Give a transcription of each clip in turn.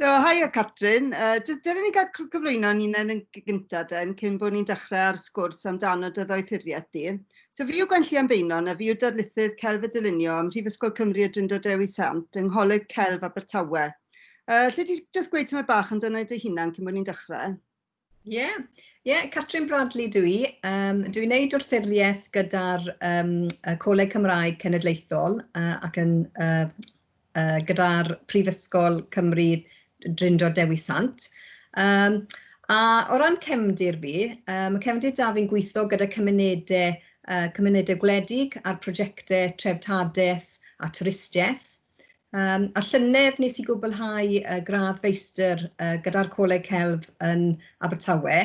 So hiya Catrin yy jys dere ni ga'l cyflwyno'n hunen yn gynta den cyn bo' ni'n dechre ar sgwrs amdano dy ddoethurieth di. So fi yw Gwenllian Beynon a fi yw darlithydd Celf a Dylunio ym Mhrifysgol Cymru Y Drindod Dewi Sant yng Ngholeg Celf Abertawe. Alle di jyst gweud tymed bach amdano dy hunan cyn bo' ni'n dechre? Ie, yeah, Catrin Bradley dw i. Dwi'n neud doethuriaeth gyda'r y Coleg Cymraeg Cenedlaethol ac yn gyda'r Prifysgol Cymru Drindod Dewi Sant. A o ran cefndir fi, ma' cefndir 'da fi'n gweithio gyda cymunedau gwledig ar prosiectau treftadaeth a twristiaeth. A llynedd nes i gwblhau gradd feistr gyda'r Coleg Celf yn Abertawe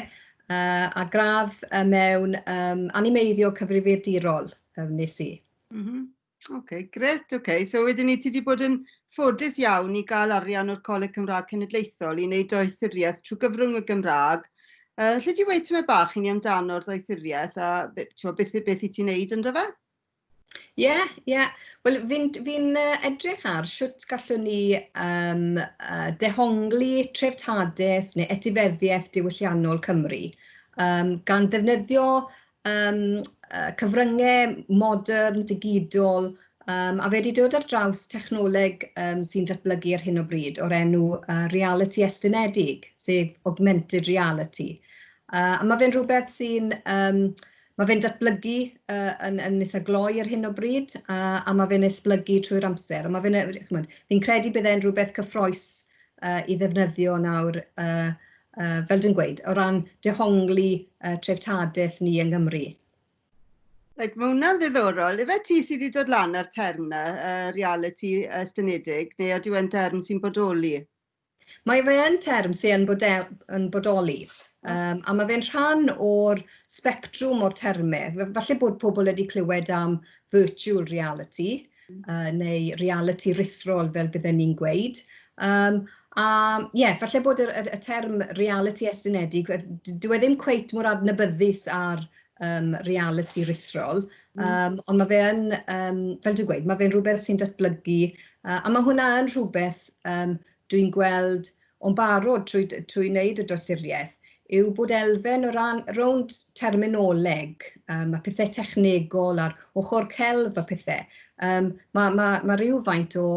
a gradd mewn animeiddio cyfrifiadurol nes i. Ok, grêt, ok. So wedyn 'ny ti 'di bod yn ffodus iawn i ga'l arian o'r Coleg Cymra'g Cenedlaethol i neud doethurieth trw gyfrwng y Gymra'g. Alle di weud tymed bach i ni amdano'r ddoethurieth a t'mod beth 'yt ti'n neud ynddo fe? Ie. Wel, fi'n edrych ar shwt gallwn ni dehongli treftadaeth neu etifeddiaeth diwylliannol Cymru gan ddefnyddio cyfryngau modern, digidol, a fe 'di dod ar draws technoleg sy'n datblygu ar hyn o bryd o'r enw realiti estynedig, sef augmented reality. A ma' fe'n rhywbeth sy'n ma' fe'n datblygu yn eitha gloi ar hyn o bryd, a ma' fe'n esblygu trwy'r amser. A ma' fe'n, chimod, fi'n credu bydd e'n rhywbeth cyffrous i ddefnyddio nawr, fel dwi'n gweud, o ran dehongli treftadaeth ni yng Nghymru. Reit, ma' wnna'n ddiddorol. Yfe ti sy 'di dod lan â'r term 'na, realiti estynedig, neu ydyw e'n derm sy'n bodoli? Mae fe yn term sy'n yn bodoli. A mae fe'n rhan o'r sbectrwm o'r termau. Falle bod pobl wedi clywed am virtual reality neu reality rithrol fel bydden ni'n gweud. A ie, yeah, falle bod y term reality estynedig, dyw e ddim cweit mor adnabyddus ar reality rithrol, ond mae fe yn, fel dwi'n gweud, mae fe'n rhywbeth sy'n datblygu, a mae hwnna yn rhywbeth dwi'n gweld o'n barod trwy wneud y doethuriaeth, yw bod elfen o ran rownd terminoleg, a pethau technegol a'r ochr celf a pethau. Mae rhywfaint o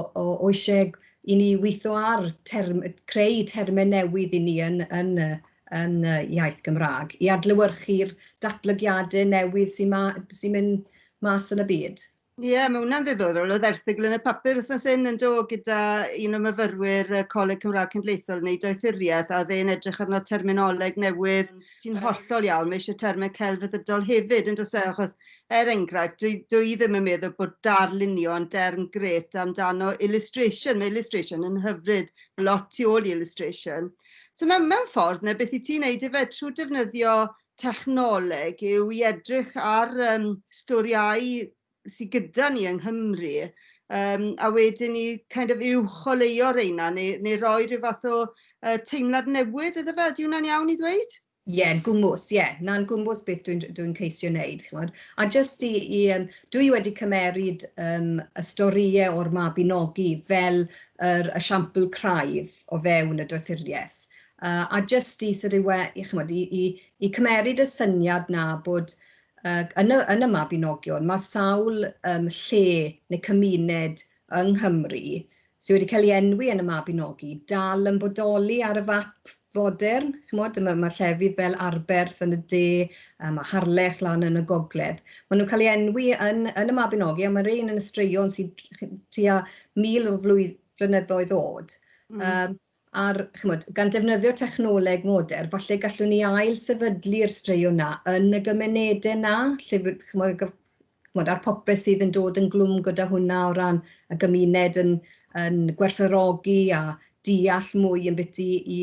eisiau i ni weithio ar creu termau newydd i ni yn y iaith Gymraeg i adlewyrchu'r datblygiadau newydd sy'n sy mynd mas yn y byd. Ie, ma' wnna'n ddiddorol. O'dd erthygl yn y papur wthnos 'yn yn do gyda un o myfyrwyr y Coleg Cymra'g Cenedlaethol yn neud doethurieth a o'dd e'n edrych arno terminoleg newydd. Ti'n hollol iawn, ma' isie terme celfyddydol hefyd on'd o's e? Achos er enghraifft dwi ddim yn meddwl bod darlunio yn derm grêt amdano illustration. Ma' illustration yn hyfryd, lot tu ôl i illustration. So mewn ffordd 'na beth 'yt ti'n neud yfe trw defnyddio technoleg yw i edrych ar storïau sy gyda ni yng Nghymru a wedyn 'ny kind of uwcholeuo reina neu roi ryw fath o teimlad newydd iddo fe. Ydy wnna'n iawn i ddweud? Ie, yeah, gwmws, ie. Yeah. Na'n gwmws beth dwi'n ceisio wneud, chimod. A jyst i dwi wedi cymeryd y storïau o'r Mabinogi fel yr esiampl craidd o fewn y doethuriaeth. A jyst i, sort of, i, chimod, i cymeryd y syniad na bod yn y Mabinogion mae sawl lle neu cymuned yng Nghymru sydd wedi cael ei enwi yn y Mabinogi dal yn bodoli ar y fap fodern. Chimod, mae llefydd fel Arberth yn y de, mae Harlech lan yn y gogledd. Maen nhw'n cael ei enwi yn y Mabinogi, a mae un yn y straeon sydd tua 1,000 o flynyddoedd oed. A'r, chimod, gan defnyddio technoleg modern, falle gallwn ni ail sefydlu'r straeon 'na yn y gymunedau 'na, lle chimod, ar popeth sydd yn dod yn glwm gyda hwnna o ran y gymuned yn gwerthfawrogi a deall mwy yn byti i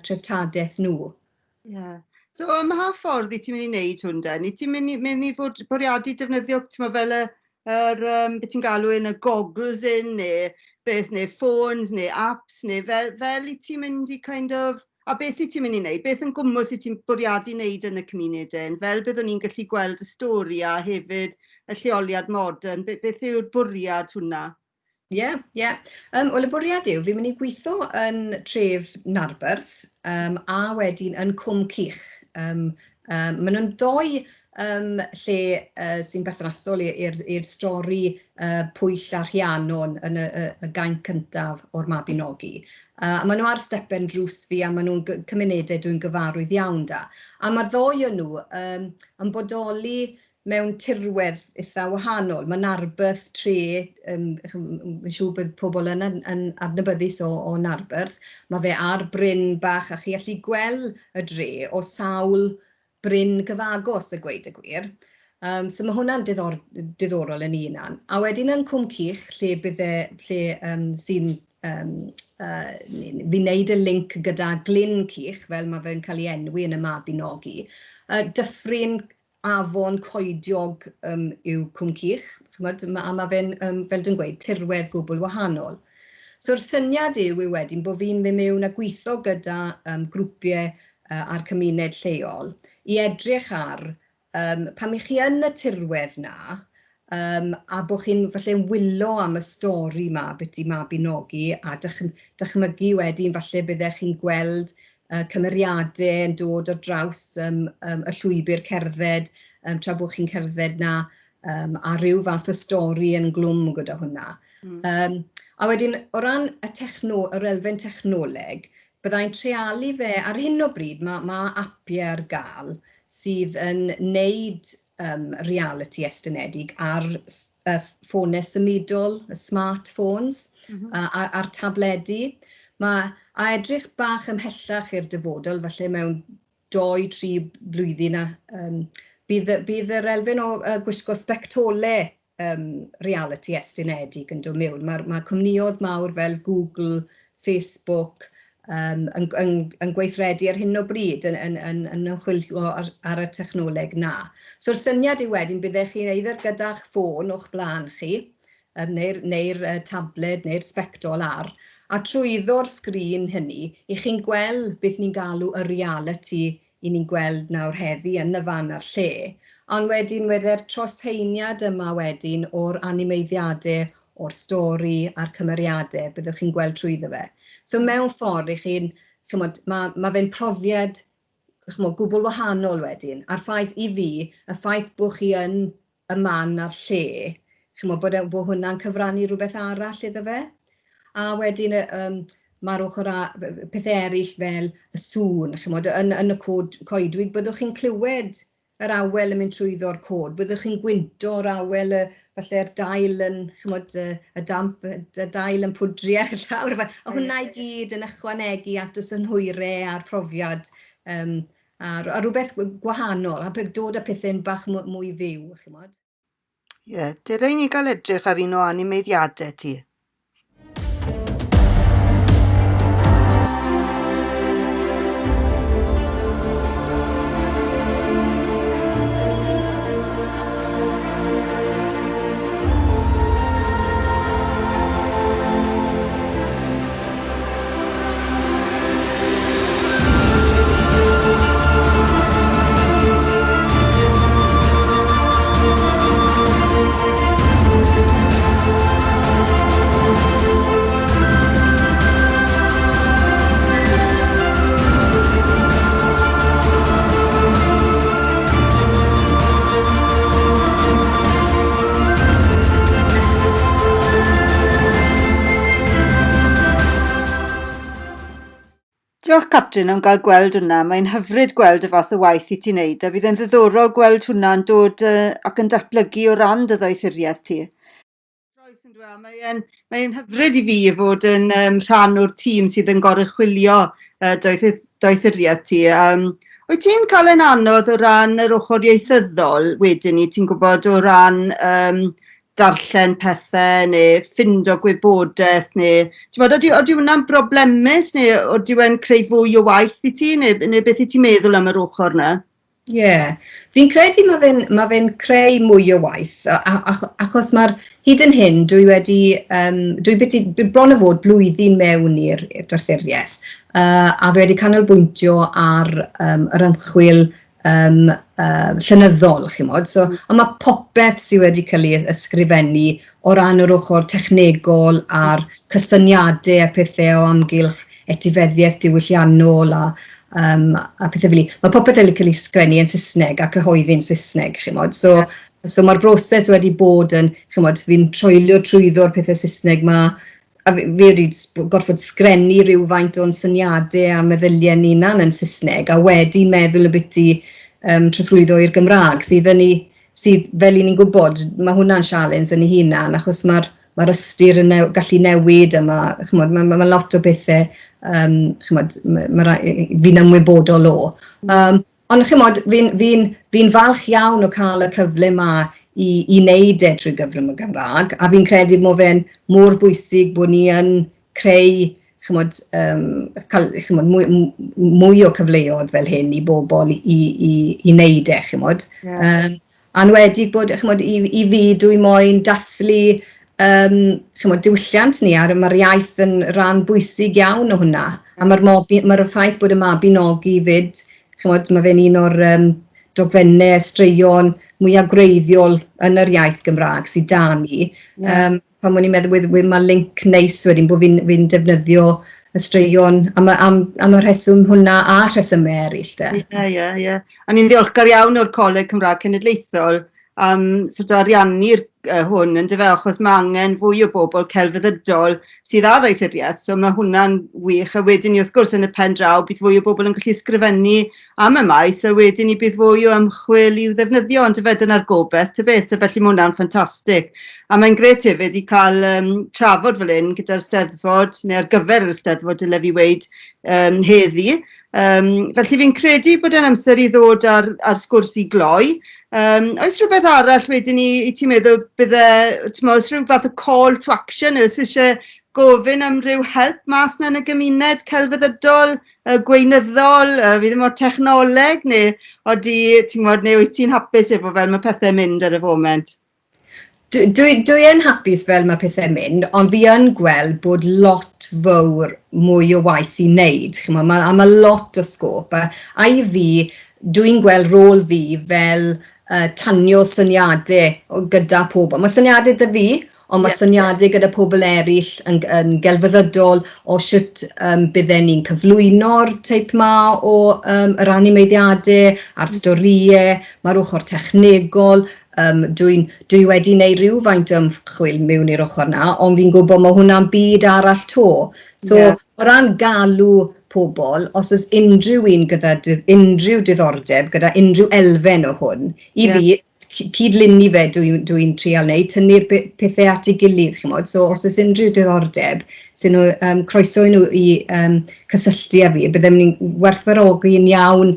treftadaeth nhw. Ie. Yeah. So ym mha ffordd i ti'n mynd i wneud hwn den? I ti'n mynd i fod bwriadu defnyddio t'mo' fel y yr beth ti'n galw un, y goggles 'yn ne' beth ne' ffôns ne' apps ne' fel 'yt ti'n mynd i kind of a beth yt ti'n mynd i neud? Beth yn gwmws yt ti'n bwriadu neud yn y cymuned 'yn? Fel byddwn ni'n gallu gweld y stori a hefyd y lleoliad modern beth yw'r bwriad hwnna? Ie, ie. Wel, y bwriad yw, fi'n mynd i gweithio yn tref Narberth a wedyn yn Cwm Cych. Maen nhw'n doi lle sy'n berthnasol i'r stori Pwyll a Rhiannon yn y gainc cyntaf o'r Mabinogi. A maen nhw ar stepen drws fi a maen nhw'n cymunedau dwi'n gyfarwydd iawn 'da. A mae'r ddou o nhw yn bodoli mewn tirwedd eitha wahanol. Mae Narberth tre, fi'n siŵr bydd pobl yn adnabyddus o Narberth, mae fe ar bryn bach a chi allu gweld y dre o sawl bryn gyfagos a gweud y gwir. So mae hwnna'n diddorol yn ei hunan. A wedyn yn Cwm Cych, lle bydde, lle sy'n fi'n neud y link gyda Glyn Cych, fel mae fe'n cael ei enwi yn y Mabinogi, dyffryn afon coediog yw Cwm Cych, chimod, a mae fe'n, fel dwi'n gweud, tirwedd gwbl wahanol. So'r syniad yw wedyn bod fi'n mynd mewn a gweithio gyda grwpiau a'r cymuned lleol i edrych ar pam 'y chi yn y tirwedd 'na a bod chi'n falle'n wylo am y stori 'ma byti Mabinogi a dychmygu wedyn falle byddech chi'n gweld cymeriadau yn dod ar draws y llwybr cerdded tra bod chi'n cerdded 'na a rhyw fath o stori yn glwm gyda hwnna. A wedyn o ran y yr elfen technoleg, byddai'n treialu fe ar hyn o bryd, mae apiau ar gael sydd yn neud reality estynedig ar ffonau symudol, y smartphones, a'r tabledi. Mae, a edrych bach ymhellach i'r dyfodol, falle mewn 2-3 blwyddyn, bydd yr elfen o gwisgo sbectolau reality estynedig yn dod mewn. Mae cwmnïoedd mawr fel Google, Facebook yn gweithredu ar hyn o bryd yn ymchwilio ar y technoleg 'na. So'r syniad yw wedyn byddech chi'n either gyda'ch ffôn o'ch blaen chi, neu'r tabled neu'r sbectol ar, a trwyddo'r sgrin hynny, 'y chi'n gweld beth ni'n galw y reality 'y ni'n gweld nawr heddi yn y fan a'r lle, ond wedyn wedi'r troshaeniad yma wedyn o'r animeiddiadau, o'r stori a'r cymeriadau, byddwch chi'n gweld trwyddo fe. So mewn ffordd, i chi'n, chimod, ma fe'n profiad, chimod, gwbl wahanol wedyn. A'r ffaith i fi, y ffaith bod chi yn y man a'r lle, chimod, bod hwnna'n cyfrannu rhywbeth arall iddo fe. A wedyn mae'r ochr a pethau eraill fel y sŵn, chimod, yn y coedwig, byddwch chi'n clywed yr awel yn mynd trwyddo'r cod, byddwch chi'n gwynto'r awel, falle'r dail yn, chimod, y damp, y dail yn pwdru ar y llawr. A hwnna i gyd yn ychwanegu at y synhwyrau a'r profiad a rhywbeth gwahanol, a dod â pethau'n bach mwy fyw, chimod. Ie, yeah, dere i ni gael edrych ar un o animeiddiadau ti. Diolch Catrin am gael gweld hwnna. Mae'n hyfryd gweld y fath o waith i ti'n neud a bydd e'n ddiddorol gweld hwnna'n dod yy ac yn datblygu o ran dy ddoethuriaeth ti. Croes yndyw e a mae e'n mae e'n hyfryd i fi fod yn yym rhan o'r tîm sydd yn goruchwylio yy doethuriaeth ti. Yym wyt ti'n cael e'n anodd o ran yr ochor ieithyddol wedyn 'ny ti'n gwbod o ran yym darllen pethe ne' ffindo gwybodeth ne' t'mod odi wnna'n broblemus ne' odi e'n creu fwy o waith i ti ne' ne' beth 'yt ti'n meddwl am yr ochor 'na? Ie, yeah. Fi'n credu mae fe'n ma fe creu mwy o waith, achos mae'r, hyd yn hyn, dwi wedi, dwi byti, bron o fod blwyddyn mewn i'r doethuriaeth, a fi wedi canolbwyntio ar yr ymchwil llenyddol, chimod. So, a mae popeth sydd wedi cael ei ysgrifennu o ran yr ochr technegol a'r cysyniadau a pethau o amgylch etifeddiaeth diwylliannol a pethau fel 'ny. Mae popeth wedi cael ei sgrennu yn Saesneg a cyhoeddi'n Saesneg, chimod. So mae'r broses wedi bod yn, chimod, fi'n treulio trwyddo'r pethau Saesneg 'ma, a fi wedi gorfod sgrennu rhywfaint o'n syniadau a meddyliau ni'n hunan yn Saesneg, a wedi meddwl ambiti trosglwyddo i'r Gymraeg, sydd yn ei, sydd, fel 'y ni'n gwybod, mae hwnna'n sialens yn ei hunan, achos mae'r ystyr yn gallu newid, a mae, chimod, ma lot o bethau, chimod, ma fi'n ymwybodol o. Ond chimod, fi falch iawn o cael y cyfle 'ma i wneud e trwy gyfrwng y Gymraeg, a fi'n credu bod fe'n mor bwysig bod ni yn creu, chimod, cael, chimod, mwy o cyfleoedd fel hyn i bobl i wneud e, chimod. A enwedig bod, chimod, i fi, dwi moyn dathlu chimod, diwylliant ni, a mae'r iaith yn rhan bwysig iawn o hwnna. A mae'r ffaith bod y Mabinogi fyd, chimod, mae fe'n un o'r dogfennau, straeon mwyaf gwreiddiol yn yr iaith Gymraeg sydd 'da ni. Pan o'n i'n meddwl, mae link neis wedyn bod fi'n defnyddio y straeon am y rheswm hwnna a rhesymau eraill de. Ie. A ni'n ddiolchgar iawn o'r Coleg Cymra'g Cenedlaethol am sort o ariannu'r hwn yndyfe, achos ma' angen fwy o bobl celfyddydol sydd â ddoethurieth, so ma' hwnna'n wych. A wedyn 'ny wrth gwrs yn y pen draw bydd fwy o bobl yn gallu ysgrifennu am y maes a wedyn 'ny bydd fwy o ymchwil i'w ddefnyddio on'd yfe, dyna'r gobeth ta beth, so felly ma' wnna'n ffantastig. A mae'n grêt hefyd i ca'l trafod fel 'yn gyda'r Steddfod, neu ar gyfer yr Eisteddfod dyle fi weud heddi. Felly fi'n credu bod e'n amser i ddod ar sgwrs i gloi. Oes rhywbeth arall wedyn 'ny 'yt ti'n meddwl bydde, t'mod, o's rhyw fath o call to action ne' o's isie gofyn am ryw help mas 'na yn y gymuned celfyddydol, gweinyddol, fi ddim 'mod, technoleg, ne' odi, t'mod, neu wyt ti'n hapus efo fel ma' pethe'n mynd ar y foment? Dwi yn hapus fel mae pethau'n mynd, ond fi yn gweld bod lot fawr mwy o waith i wneud. Chimod, a ma lot o scope. A i fi, dwi'n gweld rôl fi fel tanio syniadau gyda pobl. Mae syniadau 'da fi, ond mae syniadau gyda pobl eraill yn gelfyddydol o sut bydden ni'n cyflwyno'r teip 'ma o yr animeiddiadau a'r storïau, mae'r ochr technegol. Dwi wedi gwneud rhywfaint o ymchwil mewn i'r ochr 'na, ond fi'n gwybod mae hwnna'n byd arall 'to. So, o ran galw pobl, os oes unrhyw un gyda unrhyw diddordeb, gyda unrhyw elfen o hwn, i fi, cydlynu fe dwi'n trial wneud, tynnu'r pethau at ei gilydd, chimod. So, os oes unrhyw diddordeb, sy'n nhw, croeso i nhw i cysylltu â fi, byddem ni'n werthfawrogi'n iawn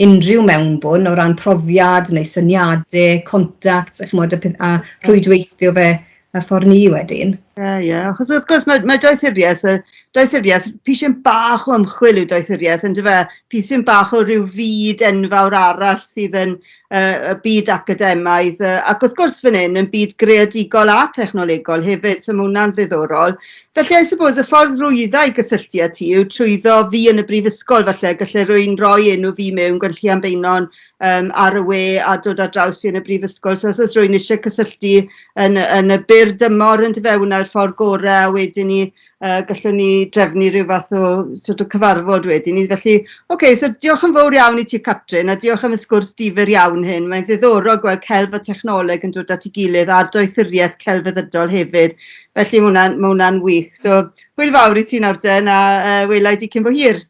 unrhyw mewnbwn o ran profiad neu syniadau, contacts, chimod, a rhwydweithio fe y ffordd ni wedyn. Ie, achos wrth gwrs mae doethuriaeth, pisyn bach o ymchwil yw doethuriaeth yndyfe? Pisyn bach o ryw fyd enfawr arall sydd yn y byd academaidd, ac wrth gwrs fan hyn yn byd greadigol a technolegol hefyd, so ma' wnna'n ddiddorol. Felly I suppose y ffordd rwydda i gysylltu â ti yw trwyddo fi yn y brifysgol falle, galle rywun roi enw fi mewn Gwenllian Beynon ar y we a dod ar draws fi yn y brifysgol. So os o's rywun isie cysylltu yn y byr dymor yndyfe, hwnna'r ffordd gore, a wedyn 'ny gallwn ni drefnu ryw fath o sort of cyfarfod wedyn 'ny. Felly oce, so diolch yn fowr iawn i ti Catrin, a diolch am y sgwrs difyr iawn hyn. Mae'n ddiddorol gweld celf a technoleg yn dod at 'i gilydd a doethurieth celfyddydol hefyd. Felly ma' wnna'n wych. So hwyl fawr i ti nawr den, a welai di cyn bo hir.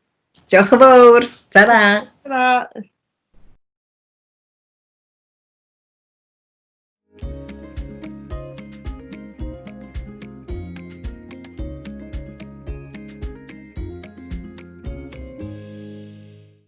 Diolch yn fawr. Ta-ra. Ta-ra.